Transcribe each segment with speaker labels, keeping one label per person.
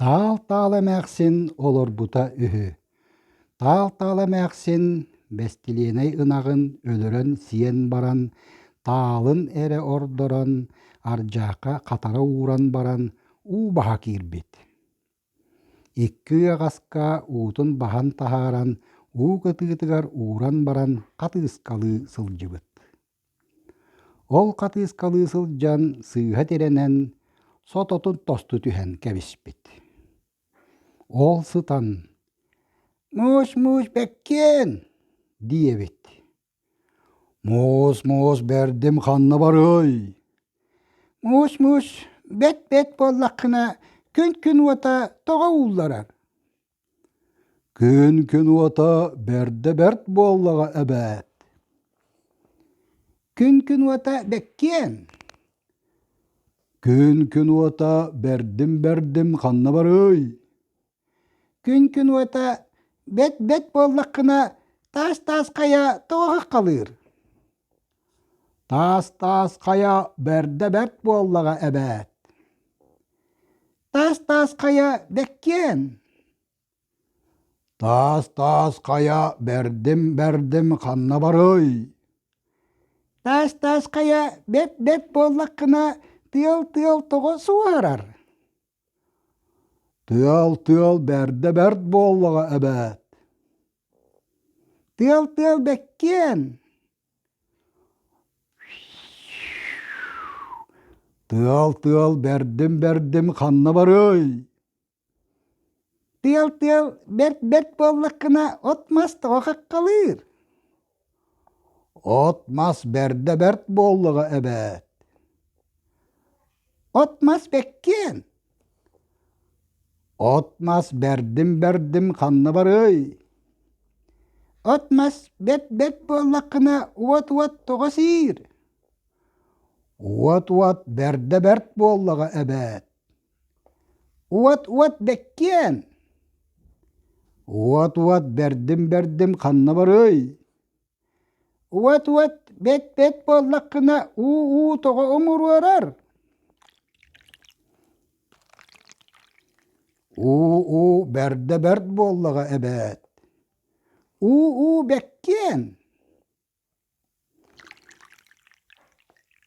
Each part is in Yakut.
Speaker 1: Таал-таал эмээхсин олорбута үһү. Таал-таал эмээхсин бэстилиэнэй ынаҕын өлөрөн сиэн баран, таалын эрэ ордорон, ардьаахха хатара ууран баран уу баһа киирбит. Икки ыаҕаска уутун баһан таһааран, уу кытыытыгар ууран баран хатыыскалыы сылдьыбыт. Ол хатыыскалыы сылдьан сыыһа тирэнэн, сототун тосту түһэн кэбиспит. Ол сытан: «Муус-муус бэккиэн!» диэбит. «Муус-муус бэрдим ханна барыай?» «Муус-муус бэт-бэт буоллаххына, күн-күн уота тоҕо уулларар?» Күн-күн уота бэрдэ бэрт буоллаҕа эбээт. Күн-күн уота бэккиэн. Күн-күн уота бэрдим-бэрдим ханна барыай? Күн-күн уота бэт-бэт буоллаххына, таас-таас хайа тоҕо хаххалыыр? Таас-таас хайа бэрдэ бэрт буоллаҕа эбээт. Таас-таас хайа бэккиэн. Таас-таас хайа бэрдим-бэрдим ханна барыай? Таас-таас хайа бэрт-бэрт буоллаххына, тыал-тыал тоҕо суоһарар? Тыал-тыал бэрдэ бэрт буоллаҕа эбээт. Тыал-тыал бэккиэн. Тыал-тыал бэрдим-бэрдим ханна барыай? Тыал-тыал бэрт-бэрт буоллаххына от-мас тоҕо хаххалыыр? От-мас бэрдэ бэрт буоллаҕа эбээт. От-мас бэккиэн. От-мас бэрдим-бэрдим ханна барыай? От-мас бэрт-бэрт буоллаххына уот-уот тоҕо сиир? Уот-уот бэрдэ бэрт буоллаҕа эбээт. Уот-уот бэккиэн. Уот-уот бэрдим-бэрдим ханна барыай? Уот-уот бэт-бэт буоллаххына уу-уу тоҕо умуруорар? Уу-уу бэрдэ бэрт буоллаҕа эбээт. Уу-уу бэккиэн.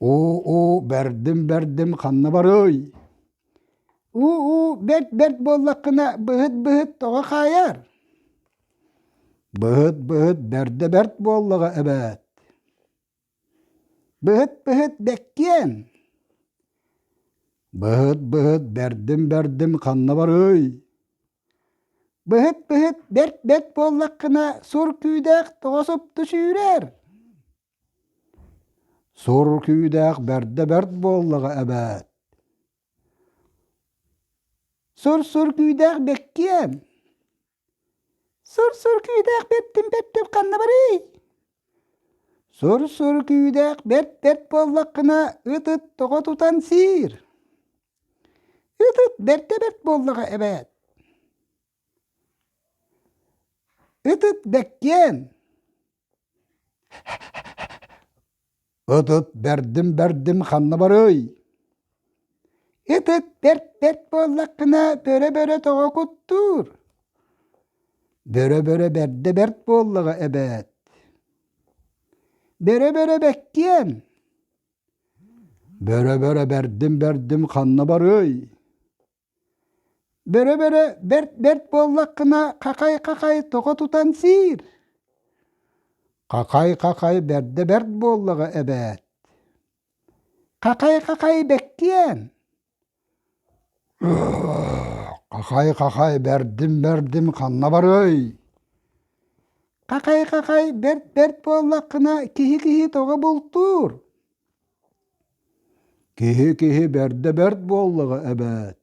Speaker 1: Уу-уу бэрдим-бэрдим ханна барыай? Уу-уу бэрт-бэрт буоллаххына быһыт-быһыт тоҕо хаайар? Быһыт-быһыт бэрдэ бэрт буоллаҕа эбээт. Быһыт-быһыт бэккиэн. Быһыт-быһыт бэрдим-бэрдим ханна барыай? Быһыт-быһыт бэрт-бэрт буоллаххына сур күүдээх тоҕо супту сүүрэр? Сур күүдээх бэрдэ бэрт буоллаҕа эбээт. Сур-сур күүдээх бэккиэн. Сур-сур күүдээх бэртим-бэртим ханна барый? Сур-сур күүдээх бэрт-бэрт буоллаххына ыт-ыт тоҕо тутан сиир. Ыт-ыт бэртэ бэрт буоллаҕа эбээт. Ыт-ыт бэккиэн. Ыт-ыт бэрдим-бэрдим ханна барыай? Ыт-ыт бэрт-бэрт буоллаххына бөрө-бөрө тоҕо куттуур? Бөрө-бөрө бэрдэ бэрт буоллаҕа эбээт. Бөрө-бөрө бэккиэн. Бөрө-бөрө бэрдим-бэрдим ханна барыай? Бөрө-бөрө бэрт-бэрт буоллаххына хахай-хахай тоҕо тутан сиир. Хахай-хахай бэрдэ бэрт буоллаҕа эбээт. Хахай-хахай бэккиэн. Хахай-хахай бэрдим-бэрдим ханна барыай? Хахай-хахай бэрт-бэрт буоллаххына киһи-киһи тоҕо бултуур? Киһи-киһи бэрдэ бэрт буоллаҕа эбээт.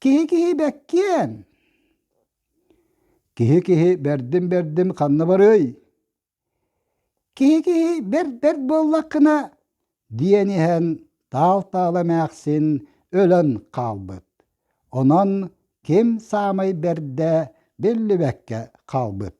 Speaker 1: Киһи-киһи бэккиэн. Киһи-киһи бэрдим-бэрдим ханна барыай? Киһи-киһи бэрт-бэрт буоллаххына диэн иһэн таал-таал эмээхсин өлөн хаалбыт. Онон ким саамай бэрдэ биллибэккэ хаалбыт.